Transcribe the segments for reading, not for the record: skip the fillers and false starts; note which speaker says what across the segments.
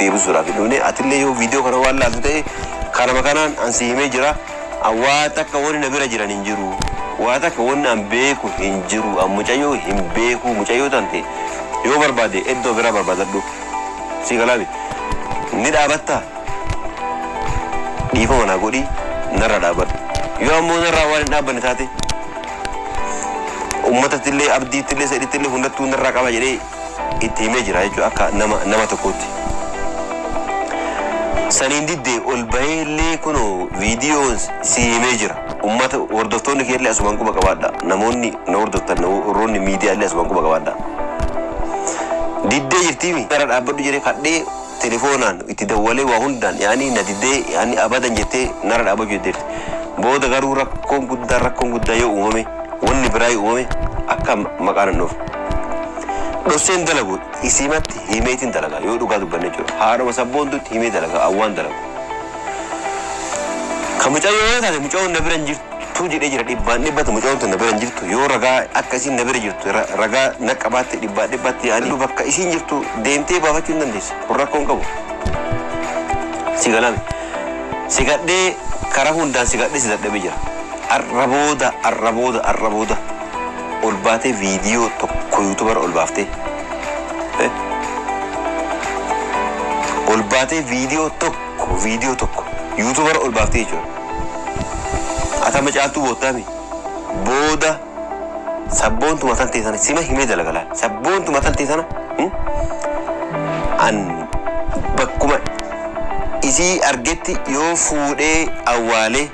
Speaker 1: Deebisuudhaaf hin dhufne. Atillee yoo viidiyoo kana waan laaltu ta'e, kanama kanaan an si himee jira. An waa takka wanni na bira jiran hin jiru, waa takka wanni an beeku hin jiru. An mucayyoo hin beeku. Mucayyoo tante yoo barbaade iddoo biraa barbaadadhu. Si galaami ni dhaabatta, dhiifama naa godhi, narra dhaabadhu. Yoo ammoo narraa waan hin dhaabbanne taate, uummatattillee, abdiittillee, sedhittillee, hundattuu narraa qaba jedhee itti himee jira jechuudha akka nama tokkootti. Saniin diddee ol bahee illee kunoo viidiyoon si himee jira. Uummata hordoftoonni kee illee asumaan quba qabaadha. Namoonni na hordoftan, warroonni miidiyaa illee asumaan quba qabaadha. Diddee jirtiimi gara dhaabbadhu jedhee kadhee, telefoonaan itti dawwalee, waa hundaan yaani na diddee, yaani abadan jettee narra dhaabbachuu diddeerti. Booda garuu rakkoon guddaa yoo uumame, wanni biraa yoo uumame, akka maqaan hin dhufu. Dhosseen dalagu, isimatti himeetiin dalaga. Yoo dhugaa dubbanne jechuudha. Haadhuma Sabboontutti himee dalaga awwaan dalagu. Kan mucayyoo yoo taate, mucayyoon na bira hin jirtu jedhee jira dhibbaan dhibbatti. Mucayyoon tun na bira hin jirtu. Yoo ragaa akka isiin na bira jirtu ragaa na qabaatte, dhibbaan dhibbatti yaani bakka isiin jirtu deemtee baafachuu hin dandeessa. Kun rakkoo hin qabu. Si galame. Si gadhee karaa hundaan si gadhee si dadhabee jira. Arra booda, arra booda, arra booda ol baatee viidiyoo tokko YouTubara ol baaftee, ol baatee viidiyoo tokko YouTubara ol baaftee jechuudha. Atama Caaltuu boottaami booda Sabboontuma tan ta'e sana sima himee dalagalaa. Sabboontuma tan ta'e sana an bakkuma isii argetti yoo fuudhee awwaalee,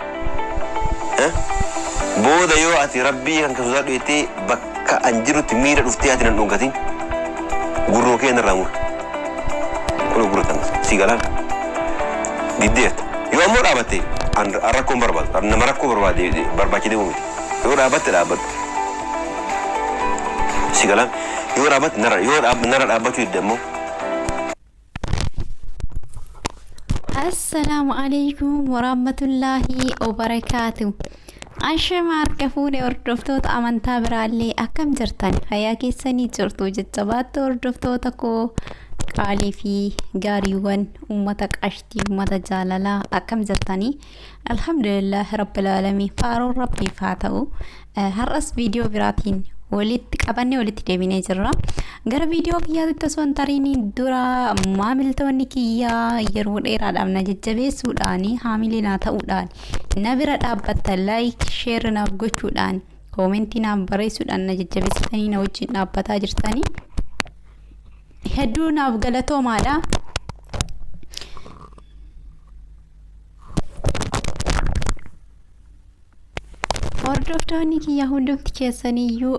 Speaker 1: booda yoo ati rabbii kan sodaadhu jettee bakka an jirutti miira dhuftee ati nan dhungatin, gurroo kee narraa mura. Kun gurra tan si galaan diddeerta. Yoo ammoo dhaabatte, an rakkoo hin barbaadu. Nama rakkoo barbaade barbaachee deemu miti. Yoo dhaabatte dhaabbadhu. Si galaan yoo dhaabatte narra, yoo narra dhaabbachuu didde ammoo
Speaker 2: Assalaamu alaikum warahmatullaahi wabarakaatu. Ashama harka fuune, hordoftoota amantaa biraallee, akkam jirtan? Fayyaa keessanii jirtu? Jajjabaattu hordoftoota koo qaalii fi gaariiwwan, uummata qashtii, uummata jaalalaa, akkam jirtanii? Alhamdulillah rabbil aalamiin, faaruun rabbiif haa ta'u. Har'as viidiyoo biraatiin walitti qabannee walitti deebinee jirra. Gara viidiyoo kiyyaatti osoo hin tariin dura, maamiltoonni kiyyaa yeroo dheeraadhaaf na jajjabeessuudhaan, haamilee naa ta'uudhaan na bira dhaabbattan, like, share naaf gochuudhaan, koomentii naaf barreessuudhaan na jajjabeessitanii na wajjin dhaabbataa jirtanii. Hedduu naaf galatoomaadha. Hordoftoonni kiyya hundumti keessaniyyuu,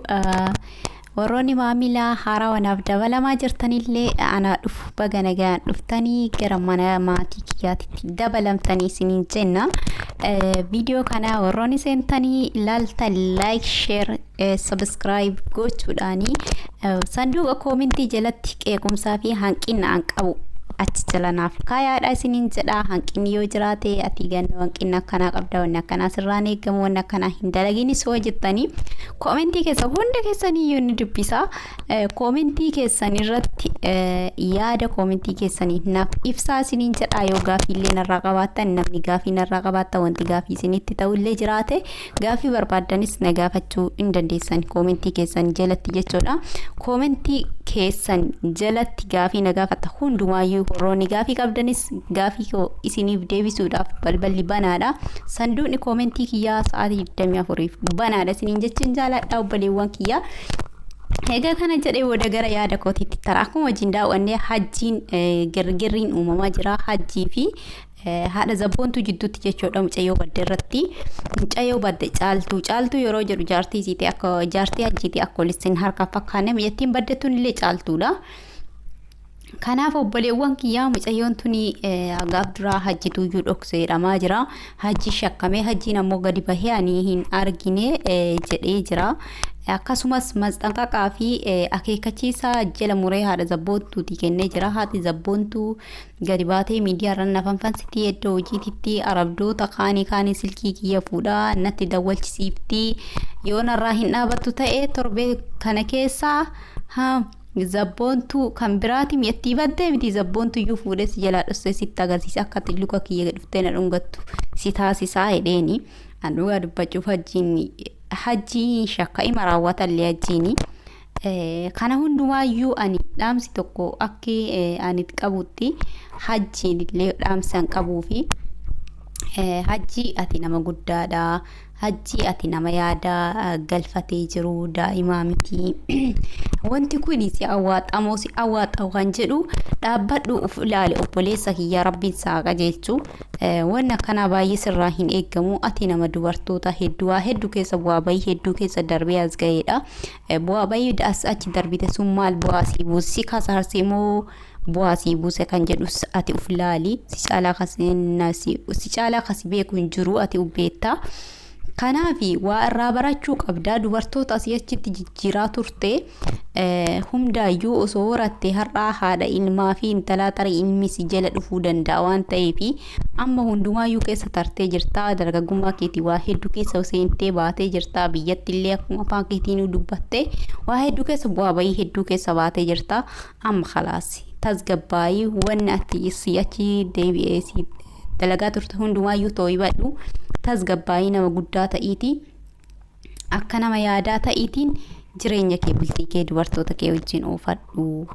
Speaker 2: warroonni maamila haarawaa naaf dabalamaa jirtanillee, ana dhufu, baga nagaan dhuftanii gara mana maatii kiyyaatitti dabalamtanii isiniin jenna. Viidiyoo kana warroonni seentanii ilaaltan, like, share, subscribe gochuudhaanii, sanduuqa koomentii jalatti qeequmsaa fi hanqina an qabu achi jala naaf kaayaadha isiniin jedha. Hanqinni yoo jiraate, ati gannoo hanqinni akkanaa qabda, wanni akkanaa sirraan eegamu, wanni akkanaa hin dalaginis hoo jettanii, koomentii keessa hunda keessanii ni dubbisa. Koomentii keessan irratti yaada koomentii keessanii naaf ibsaa isiniin jedha. Yoo gaafiillee narraa qabaattan, namni gaafii narraa qabaattan, wanti gaafii isinitti ta'ullee jiraate, gaafii barbaaddanis na gaafachuu hin dandeessan koomentii keessan jalatti jechuudha. Koomentii keessan jalatti gaafii na gaafatta hundumaayyuu, warroonni gaafii qabdanis gaafii koo isiniif deebisuudhaaf balballi banaadha. Sanduuqni koomentii kiyyaa sa'aatii 24f banaadha isiniin jechuun jaaladha, obboleewwan kiyyaa. Egaa kana jedhee booda gara yaada kootiitti tara. Akkuma wajjin daawwannee, hajjiin girgirriin uumamaa jira. Hajjii fi haadha Zabboontuu jidduutti jechuudha, mucayyoo badde irratti. Mucayyoo badde Caaltuu. Caaltuu yeroo jedhu jaartii isiiti, akka jaartii hajjiiti akka walitti harka fakkaanne, mucattiin badde tun illee Caaltuudha. Kanaaf obboleewwan kiyyaa, mucayyoon tuni gaaf duraa hajjituuyyuu dhoksee jedhamaa jira. Hajji shakkamee, hajjiin ammoo gadi bahee ani hin argine jedhee jira. Akkasumas masxanqaqaa fi akeekkachiisa jala muree haadha Zabboontuuti kennee jira. Haati Zabboontuu gadi baatee miidiyaa irra na fanfansitii, iddoo hojiititti arabdoota kaanii kaanii silkii kiyya fuudhaa natti dawwalchisiiftii, yoo narraa hin dhaabattu ta'e torbee kana keessaa Zabboontuu kan biraati mi'attii baddee miti, zabboontu iyyuu fuudhee si jalaa dhossee sitti agarsiisa, akka ati luka kiyya dhuftee na dhungattu si taasisaa jedheeni. An dhugaa dubbachuuf hajjiin shakka ima raawwatallee hajjiini. Kana hundumaayyuu ani dhaamsi tokko akki ani qabutti hajjiin illee dhaamsa hin qabuu fi hajjii ati nama guddaadha. Hajjii ati nama yaada galfatee jiru, daa'imaa miti. Wanti kun si awwaaxamoo si awwaaxamu kan jedhu dhaabbadhu of ilaali, obboleessa kiyya, rabbiin saa qajeelchu. Wanni akkanaa baay'ee sirraa hin eeggamu. Ati nama dubartoota hedduu waa hedduu keessa, bu'aa bayii hedduu keessa darbee as ga'eedha. Bu'aa bayii as achi darbite sun maal bu'aa sii buuse, si kasaarsee moo bu'aa sii buuse kan jedhus ati of ilaali. Si caalaa kasi beeku hin jiru, ati of beektaa. Kanaafi waa irraa barachuu qabda. Dubartoota asii achitti jijjiiraa turte hundaayyuu osoo horatte har'aa haadha ilmaa fi intalaa, tarii ilmi si jala dhufuu danda'a waan ta'eef, amma hundumaayyuu keessa tartee jirta. Dargaggummaa keetii waa hedduu keessa seentee baatee jirta. Biyyatti illee akkuma afaan keetiin dubbatte waa hedduu keessa, bu'aa bayii hedduu keessa baatee jirta. Amma khalaas tasgabbaayii, wanni ati si achi deebi'ee si dalagaa turte hundumaayyuu too'ibadhu, tasgabbaayii, nama guddaa ta'iiti, akka nama yaadaa ta'iitiin jireenya kee, bultii kee dubartoota kee wajjin oofadhu.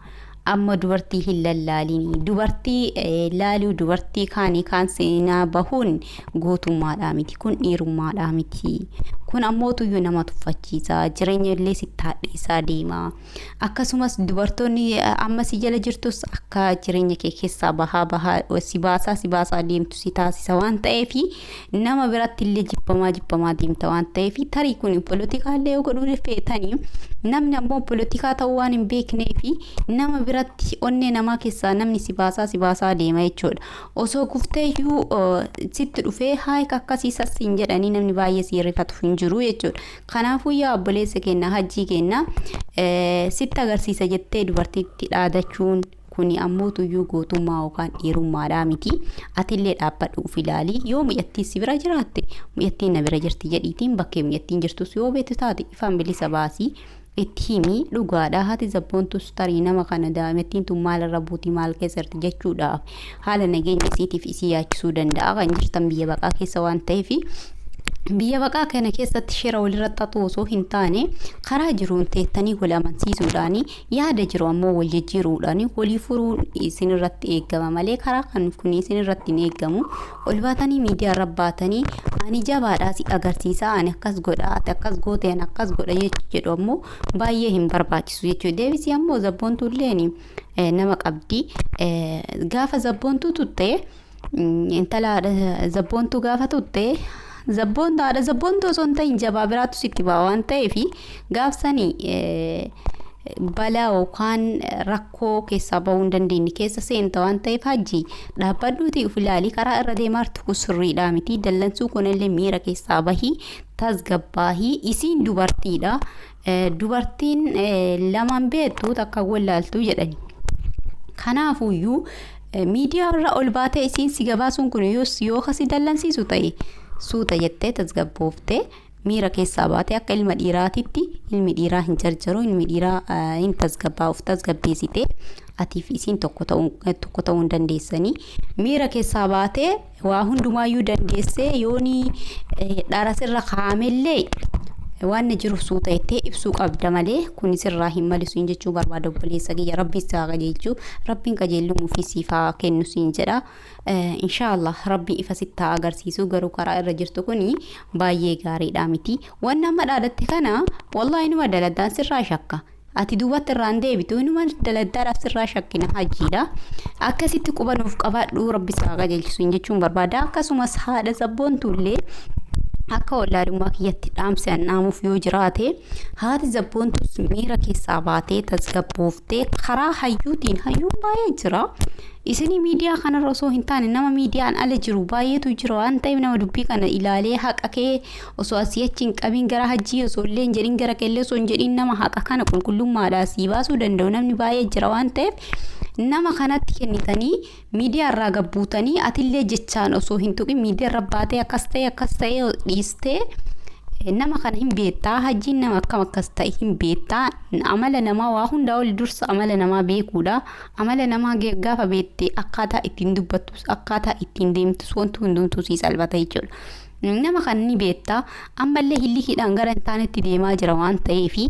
Speaker 2: Amma dubartii hin lallaalini. Dubartii laaluu, dubartii kaanii kaan seenaa bahuun gootummaadhaa miti. Kun dhiirummaadhaa miti. Kun ammoo tuyyuu nama tuffachiisa. Jireenya illee sitti hadheessaa deema. Akkasumas dubartoonni amma si jala jirtus akka jireenya kee keessaa bahaa bahaa si baasaa si baasaa deemtu si taasisa waan ta'eef, nama biratti illee jibbamaa jibbamaa deemta waan ta'eef, tarii kun politikaallee yoo godhuu feetanii, namni ammoo politikaa ta'uu waan hin beekneef, nama biratti onnee namaa keessaa namni si baasaa si baasaa deema jechuudha. Osoo kuftee iyyuu sitti dhufee haayika akkasii sassiin jedhanii namni baay'ee si rifatu hin jiru jechuudha. Kanaafuu yaa obboleessa keenya, hajjii keenya, sitti agarsiisa jettee dubartiitti dhaadachuun kuni ammoo tuyyuu gootummaa yookaan dhiirummaadhaa miti. Atillee dhaabbadhu, of ilaali. Yoo mucattiin si bira jiraatte, mucattiin na bira jirti jedhiitiin, bakkee mucattiin jirtus yoo beektu taate ifaan bilisa baasii itti himi. Dhugaadha, haati zabboontus tarii nama kana daa'imattiin tun maalirra buutii, maal keessa jirti jechuudhaaf haala nageenya isiitiif isii yaachisuu danda'a kan jirtan biyya baqaa keessa waan ta'eef. Biyya baqaa kana keessatti shira walirra xaxuu osoo hin taane, karaa jiruun teettanii wal amansiisuudhaan, yaada jiru ammoo wal jijjiiruudhaan walii furuun isinirratti eegama malee karaa kan kun isinirratti hin eegamu. Ol baatanii miidiyaa irra baatanii ani jabaadhaa si agarsiisaa, ani akkas godha, ati akkas goote, ani akkas godha jedhu ammoo baay'ee hin barbaachisu jechuudha. Deebisii ammoo zabboontuulleen nama qabdi. Gaafa zabboontuu tutte, intala zabboontuu gaafa tutte, zabboontuu haadha zabboontuu osoo hin ta'in jabaa biraatu sitti ba'a waan ta'eef, gaafsanii balaa yookaan rakkoo keessaa bahuu hin dandeenye keessa seenta waan ta'eef, hajji dhaabbadhuutii of ilaalii. Karaa irra deemaa jirtu kun sirriidhaa miti. Dallansuu kunillee miira keessaa bahii, tasgabbaahii. Isiin dubartiidha. Dubartiin lamaan beektu takka wallaaltuu jedhani. Kanaafuyyuu miidiyaa irra ol baatee isiin si gabaasuun kun yoo kasi dallansiisu ta'e, suuta jettee tasgabbooftee miira keessaa baatee akka ilma dhiiraatitti, ilmi dhiiraa hin jarjaru, ilmi dhiiraa hin tasgabbaa, of tasgabbeessitee atiif isiin tokko ta'uu hin dandeessanii. Miira keessaa baatee waa hundumaayyuu dandeessee, yooni dhara sirra kaa'amellee waan jiru suuta jettee ibsuu qabda malee kun sirraa hin malisu jechuu barbaada. Obboleessa kiyya, rabbi isaa qajeelchuu, rabbiin qajeelumuu fi siif haa kennu siin jedha. Inshaallah rabbi ifa sitti haa agarsiisu. Garuu karaa irra jirtu kuni baay'ee gaariidha miti. Waan amma dhaadatte kana wallaahi numa daladdaan sirraa shakka. Ati duubatti irraan deebitu, inuma daladdaadhaaf sirraa shakkina, hajjiidha. Akkasitti qubanuuf qabaadhu, rabbi isaa qajeelchisu jechuun barbaada. Akkasumas haadha sabboontullee akka wallaalummaa kiyyatti dhaamsi an dhaamuuf yoo jiraate, haati zabboontus miira keessaa baatee tasgabbooftee karaa hayyuutiin, hayyuun baay'ee jira. Isinii miidiyaa kanarra osoo hin taane nama miidiyaan ala jiru baay'eetu jira waan ta'eef, nama dubbii kana ilaalee haqa kee osoo asii achi hin qabin, gara hajjii osoo illee hin jedhin, gara keellee osoo hin jedhin, nama haqa kana qulqullummaadhaa sii baasuu danda'u namni baay'ee jira waan ta'eef, nama kanatti kennitanii miidiyaa irraa gabbuutanii, atillee jechaan osoo hin tuqin miidiyaa irra baatee akkas ta'e akkas ta'e dhiistee Nama kana hin beektaa, hajjiin nama akkam akkas ta'e hin beektaa. Amala namaa waa hundaa ol dursa amala namaa beekuudha. Amala namaa gaafa beekte akkaataa ittiin dubbattus, akkaataa ittiin deemtus, wanti hundumtuu sii salphata jechuudha. Nama kana ni beektaa, ammallee hillikiidhaan gara hin taanetti deemaa jira waan ta'eefi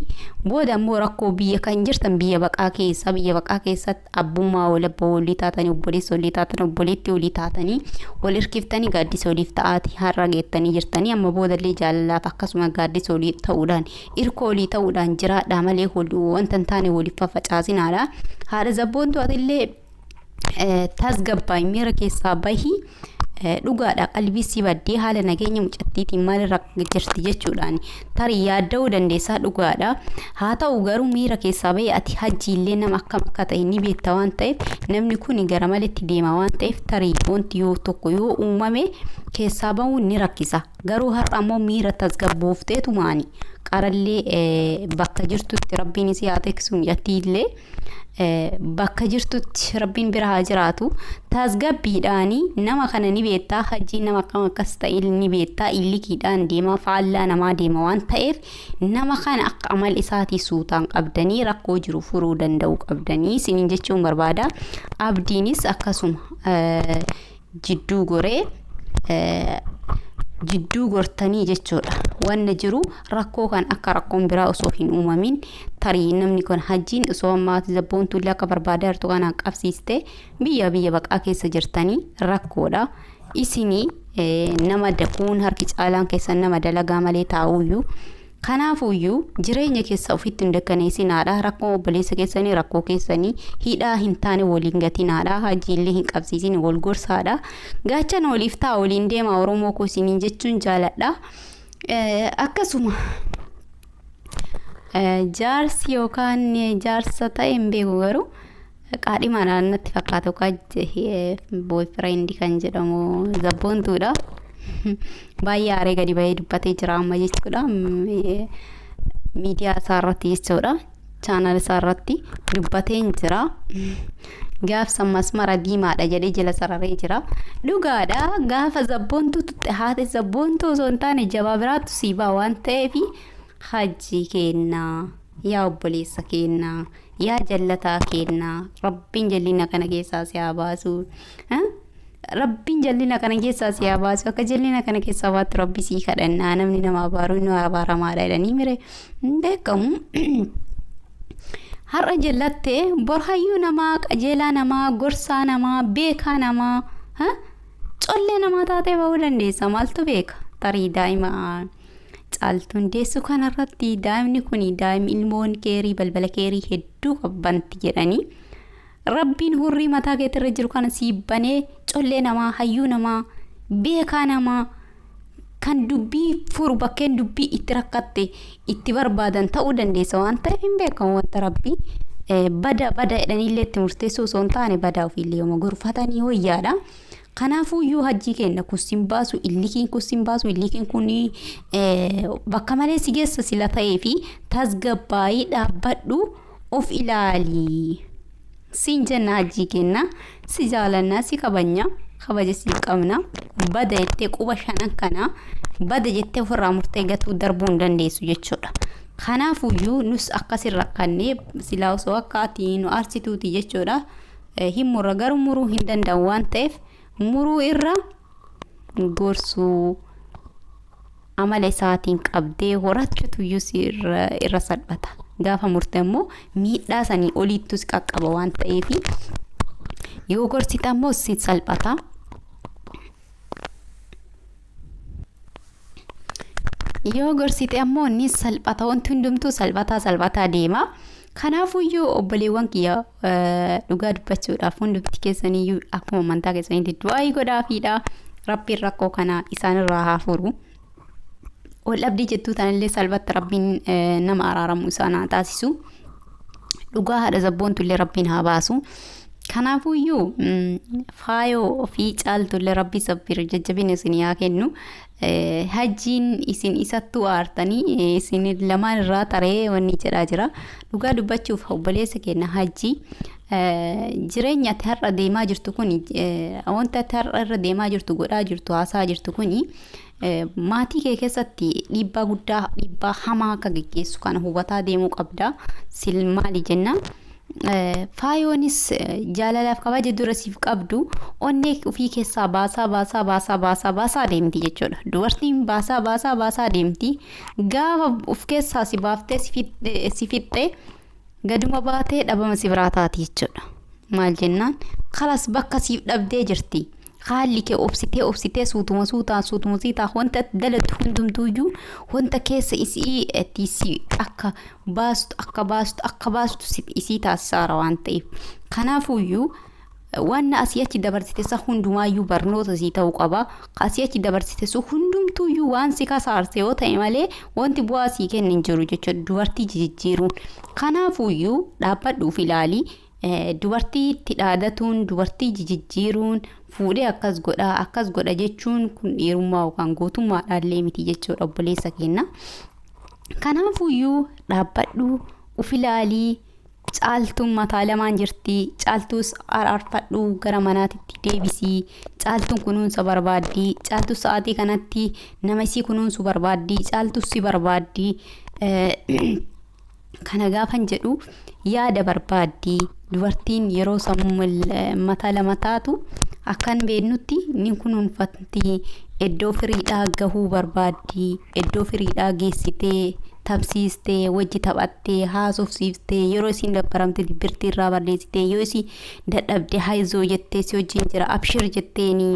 Speaker 2: booda immoo rakkoo biyya kan jirtan biyya baqaa keessa, biyya baqaa keessatti abbummaa wal abbaa walii taatanii, obboleessa walii taatanii, obboleettii walii taatanii, wal hirkiftanii gaaddisa waliif ta'aati har'a geettanii jirtanii. Amma boodallee jaalalaaf akkasuma gaaddisa walii ta'uudhaan, hirkoo walii ta'uudhaan jiraadhaa malee wanta hin taane waliif faffacaasinaadha. Haadha Zabboontu, atillee tasgabbaa'ii, miira keessaa bahii. Dhugaadha, qalbii si baddee haala nageenya mucattiitiin maalirra jirti jechuudhaan tarii yaadda'uu dandeessaa, dhugaadha. Haa ta'u garuu miira keessaa bahee, ati hajjiillee nama akkam akka ta'e ni beekta waan ta'eef, namni kun gara maletti deema waan ta'eef, tarii wanti yoo tokko yoo uumame keessaa bahuun ni rakkisa. Garuu har'a ammoo miira tasgabboofteetumaani qarallee bakka jirtutti rabbiin isii haa tiksu, mucattiillee bakka jirtutti rabbiin bira haa jiraatu. Tasgabbiidhaanii nama kana ni beektaa, hajjii nama akkam akkas ta'e ni beektaa, illikiidhaan deema, faallaa namaa deema waan ta'eef, nama kana akka amala isaatii suutaan qabdanii rakkoo jiru furuu danda'u qabdanii isiniin jechuun barbaada. Abdiinis akkasuma jidduu goree, jidduu gortanii jechuudha. Wanna jiru rakkoo kan akka rakkoon biraa osoo hin uumamin, tarii namni kun hajjiin osoo ammaati Zabboontullee akka barbaadaa jirtu kanaan qabsiiste, biyya baqaa keessa jirtanii rakkoodha. Isinii nama dakuun harki caalaan keessan nama dalagaa malee taa'uyyuu. Kanaafuyyuu jireenya keessa ofitti hin dukkaneessinaadha. Rakkoo obboleessa keessanii, rakkoo keessanii hidhaa hin taane waliin gatinaadha. Hajiillee hin qabsiisin, wal gorsaadha. Gaachana waliif ta'a, waliin deema, Oromoo koo isiniin jechuun jaaladha. Akkasuma jaarsi yookaan jaarsa ta'e hin beeku, garuu qaadhimaadhaan natti fakkaata, yookaan boyfriend kan jedhamu Zabboontuudha. Baay'ee aaree gadi bahee dubbatee jira amma jechuudha. Miidiyaa isaa irratti jechuudha. Chaanal isaa irratti dubbatee jira. Gaafsa masmara diimaadha jedhee jala sararee jira. Dhugaadha, gaafa Zabboontuu tutte haati Zabboontuu osoo hin taane jabaa biraattu sii ba'a waan ta'eef, hajji kennaa, yaa obboleessa kennaa, yaa jallataa kennaa, rabbiin jallina kana keessaa si haa baasu. Rabbiin jallina kana keessaa si haa baasu. Akka jallina kana keessaa baattu rabbi sii kadhannaa. Namni nama abaaru inni abaaramaadha jedhanii mire hin beekamu. Har'a jallattee bor hayyuu namaa, qajeelaa namaa, gorsaa namaa, beekaa namaa, collee namaa taatee bahuu dandeessa. Maaltu beeka? Tarii daa'ima Caaltuun deessu kanarratti daa'imni kun daa'imni ilmoon keerii balbala keerii hedduu qabbanti jedhanii. Rabbiin hurrii mataa keetirra jiru kana sii banee collee namaa, hayyuu namaa, beekaa namaa kan dubbii furu, bakkeen dubbii itti rakkatte itti barbaadan ta'uu dandeessa waan ta'eef, hin beekamu wanta rabbii. Bada bada jedhaniillee itti murteessuu osoo hin taane, badaa ofiillee yooma gorfatanii wayyaadha. Kanaafuyyuu hajjii kenna kun sin baasu, illikiin kun sin baasu, illikiin kun bakka malee si geessa sila ta'ee fi tasgabbaayii dhaabbadhu, of ilaali. Siin jenna, hajjii kenna, si jaalannaa, si kabajna, kabaja si qabna. Bada jettee quba shanan kana bada jettee ofirraa murtee gatuu darbuu hin dandeessu jechuudha. Kanaafuyyuu nus akkasin rakkannee silaa osoo akka ati nu aarsituuti jechuudha. Hin murra, garuu muruu hin danda'u waan ta'eef, muruu irra gorsuu, amala isaatiin qabdee horachuutu irra salphata. Gaafa murte immoo miidhaa sanii oliittus qaqqaba waan ta'eef, yoo gorsite ammoo si salphata. Yoo gorsite ammoo ni salphata, wanti hundumtuu salphataa salphataa deema. Kanaafuyyuu obboleewwan kiyya, dhugaa dubbachuudhaaf hundumti keessaniyyuu akkuma amantaa keessaniitti du'aa godhaafiidha. Rabbiin rakkoo kana isaanirraa haa furu. Wal dhabdii jettuu tanallee salphatti rabbiin nama araaramu isaan haa taasisu. Dhugaa haadha Zabboontullee rabbiin haa baasu. Kanaafuyyuu faayoo fi Caaltullee rabbi sabbir jajjabina isin haa kennu. Hajjiin isin isattuu aartanii isin lamaan irraa taree wanni jedhaa jira. Dhugaa dubbachuuf obboleessa keenya hajjii Jireenya ati har'a deemaa jirtu kun, wanta ati har'a irra deemaa jirtu, godhaa jirtu, haasaa jirtu kun, maatii kee keessatti dhiibbaa guddaa, dhiibbaa hamaa akka geggeessu kana hubataa deemuu qabda. Sil maali jenna? Faayoonis jaalalaaf kabaja dura siif qabdu onnee ofii keessaa baasaa baasaa baasaa baasaa baasaa deemti jechuudha. Dubartiin baasaa baasaa baasaa deemti. Gaafa of keessaa si baaftee si fixxee gaduma baatee dhabama si biraa taati jechuudha. Maal jennaan, kalas bakka siif dhabdee jirti. Haalli kee obsitee obsitee suutuma suutaan suutuma suutaan wanta dalattu hundumtuuyyuu wanta keessa isii itti si akka baastu akka baastu akka baastu isii taasisaara waan ta'eef. Kanaafuyyuu wanna asii achi dabarsite isa hundumaayyuu barnoota sii ta'uu qaba. Asii achi dabarsite sun hundumtuuyyuu waan si kasaarse yoo ta'e malee wanti bu'aa sii kennu hin jiru jechuudha dubartii jijjiiruun. Kanaafuyyuu dhaabbadhuuf ilaali. Dubartii itti dhaadatuun, dubartii jijjiiruun, fuudhee akkas godha akkas godha jechuun kun dhiirummaa yookaan gootummaadhaallee miti jechuudha, obboleessa keenya. Kanaafuyyuu dhaabbadhu, uf ilaalii. Caaltuun mataa lamaan jirti. Caaltuus araarfadhu, gara manaatitti deebisii. Caaltuun kunuunsa barbaaddi. Caaltuun sa'aatii kanatti nama isii kunuunsu barbaaddi. Caaltuus si barbaaddi. Kana gaafan jedhu yaada barbaaddi. Dubartiin yeroo sammuu mataa lama taatu akkan beeknutti ni kunuunfatti. Iddoo firiidhaa gahuu barbaaddi. Iddoo firiidhaa geessitee, tapsiistee, wajji taphattee, haasofsiiftee, yeroo isiin dabbaramte dibbirtii irraa balleessitee, yoo isii dadhabde hayzoo jettee, si wajjin jira abshir jetteeni,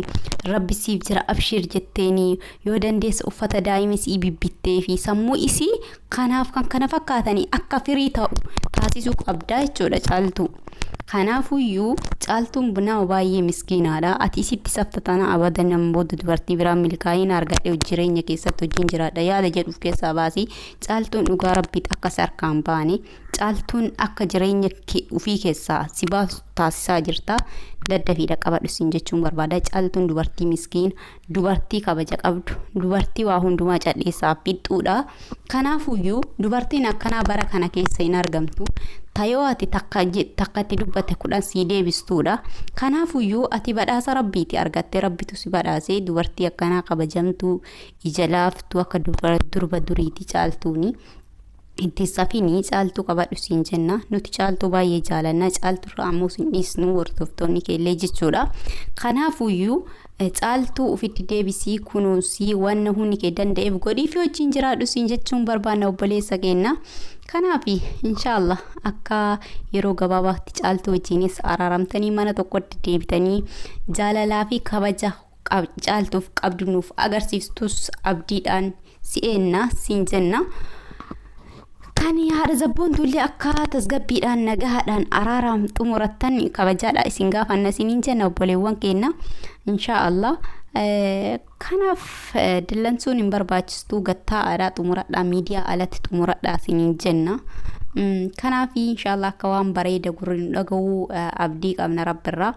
Speaker 2: rabbi siif jira abshir jetteeni, yoo dandeesse uffata daa'ima isii bibbittee fi sammuu isii kanaaf kan kana fakkaatanii akka firii ta'u taasisuu qabdaa jechuudha, Caaltuu. Kanaafuyyuu Caaltuun nama baay'ee miskiinaadha. Ati isitti safta tana abadan nama booda dubartii biraan milkaa'ina argadhe jireenya keessatti wajjin jiraadha yaada jedhuuf keessaa baasii. Caaltuun dhugaa rabbiitti akka si harkaan baane, Caaltuun akka jireenya ofii keessaa si baasu taasisaa jirta. Daddafiidha qabadhu siin jechuun barbaada. Caaltuun dubartii miskiina, dubartii kabaja qabdu, dubartii waa hundumaa calleessaa fixxuudha. Kanaafuyyuu dubartiin akkanaa bara kana keessa hin argamtu. Tayoo ati takka takkatti dubbatte 10 sii deebistuudha. Kanaafuyyuu ati badhaasa rabbiiti argatte, rabbitu si badhaasee dubartii akkanaa kabajamtuu, ija laaftuu, akka durba duriiti Caaltuuni. Itti safinii, Caaltuu qabadhu siin jenna. Nuti Caaltuu baay'ee jaalanna. Caaltuu irraa ammoo sin dhiisnu, hordoftoonni keellee jechuudha. Kanaafuyyuu Caaltuu ofitti deebisii, kunuunsii, wanna hundi kee danda'eef godhii fi wajjin jiraadhu siin jechuun barbaanna, obboleessa keenya. Kanaaf inshaallah akka yeroo gabaabaatti Caaltuu wajjinis araaramtanii mana tokkotti deebitanii jaalalaa fi kabaja Caaltuuf qabdu nuuf agarsiistus abdiidhaan si eenna siin jenna. Kan haadha zabboontuullee akka tasgabbiidhaan, nagahaadhaan araaraan xumurattan kabajaadha isin gaafanna isiniin jenna, obboleewwan keenya, inshaallah. Kanaaf dillansuun hin barbaachistu, gattaa'aadha xumuradhaa, miidiyaa alatti xumuradhaa isiniin jenna. Kanaaf inshaallah akka waan bareeda gurri nu dhaga'uu abdii qabna rabbirraa.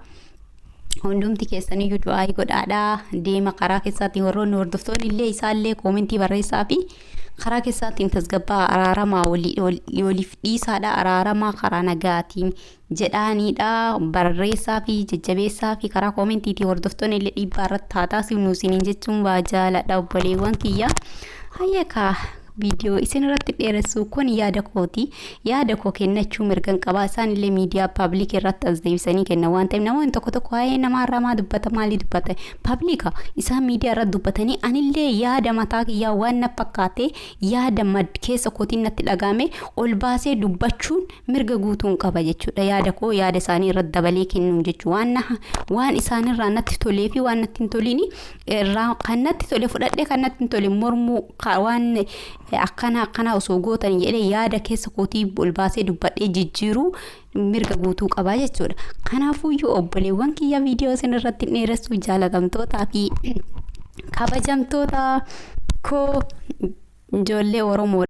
Speaker 2: Hundumti keessaniyyuu du'aa godhaadhaa deema karaa keessaatiin. Warroonni hordoftoonni illee isaallee koomentii barreessaa fi karaa keessaatiin tasgabbaa, araaramaa, waliif dhiisaadha, araaramaa karaa nagaatiin jedhaaniidha barreessaa fi jajjabeessaa fi karaa koomentiitiin hordoftoonni illee dhiibbaa irratti haa taasifnu isiniin jechuun waa jaaladha, obboleewwan kiyya. Hayyakaa, viidiyoo isin irratti dheeressu kun yaada kooti. Yaada koo kennachuu mirgan qabaa. Isaan illee miidiyaa public irratti as deebisanii kennan waan ta'eef, namoonni tokko tokko waa'ee namaarraa maa dubbata, maalii dubbata, public isaan miidiyaa irratti dubbatanii, anillee yaada mataa kiyyaa waan na fakkaate, yaada mad keessa kootiin natti dhagahame ol baasee dubbachuun mirga guutuun qaba jechuudha. Yaada koo yaada isaanii irratti dabalee kennuun jechuudha. Waan isaanirraa natti tolee fi waan natti hin toliin irraa kan natti tole fudhadhee kan natti hin tole mormuu, waan akkana akkana osoo gootan jedhee yaada keessa kootii ol baasee dubbadhee jijjiiruu mirga guutuu qabaa jechuudha. Kanaafuyyuu obboleewwan kiyya, viidiyoo isin irratti dheeressuu, jaalatamtootaa fi kabajamtoota koo, ijoollee Oromoo.